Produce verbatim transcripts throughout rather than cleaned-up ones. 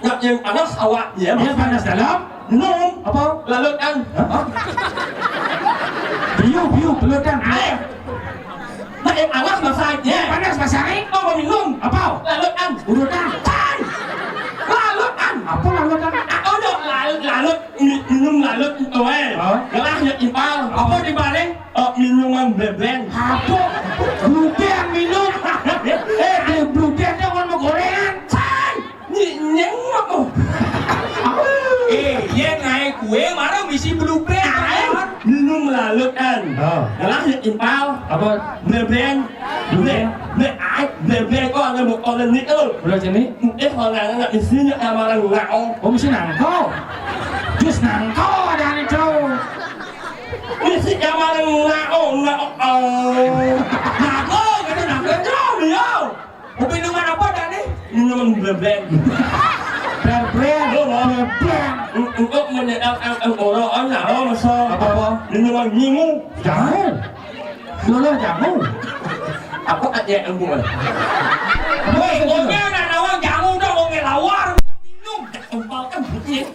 Nak yang panas awak ya. Yang panas dalam. Minum. Apa? Lalutan. Hah? Biu, biu, belutan. Air. Nak yang panas masak ya. Yang panas masak. Apa minum? Apa? Lalutan. Urutan. Tan. Lalutan. Apa lalutan? Aku nak lalut, lalut. Mi- Minum lalut itu eh. Hah? Gelah ya impal. Apa di balik? Oh, minuman bebeng. Apa? Blue Band minum. Eh, di Blue Band jangan mau gorengan. Cai, nyeng aku. Eh, ye naik kue, marah misi Blue Band. Minum lalutan. Oh. Gelah ya impal. Apa? Bebeng. Bebeng. Bebeng. Bebeng. Oh, ada mau orang ni tu. Udah jenis? Eh, orang nak misi nak amaran ngau. Oh, misi nangko. Jus nangko ada ni tu. Misi amaran ngau, ngau. Oh. Nangko, kata nangko. Terus dia. Mau minuman apa dah ni? Minuman bebeng. Bebeng. Oh, oh. Bebeng. Untuk menyedap orang, orang, oh, masa. Apa-apa? Minuman minum. Jangan. Lolo jamu. Apa aja yang buat? Woi, pokoknya nak nawang jamu dah, wong lawar minum. Umpal kan putih.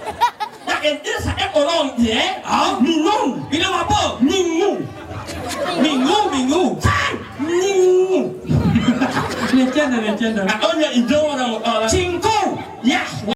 Nak ente saya tolong ya. Ah, minum. Minum apa? Minggu. Minggu, minggu. San, minggu. Lecen dah, lecen dah. Atau ya hijau orang orang. Si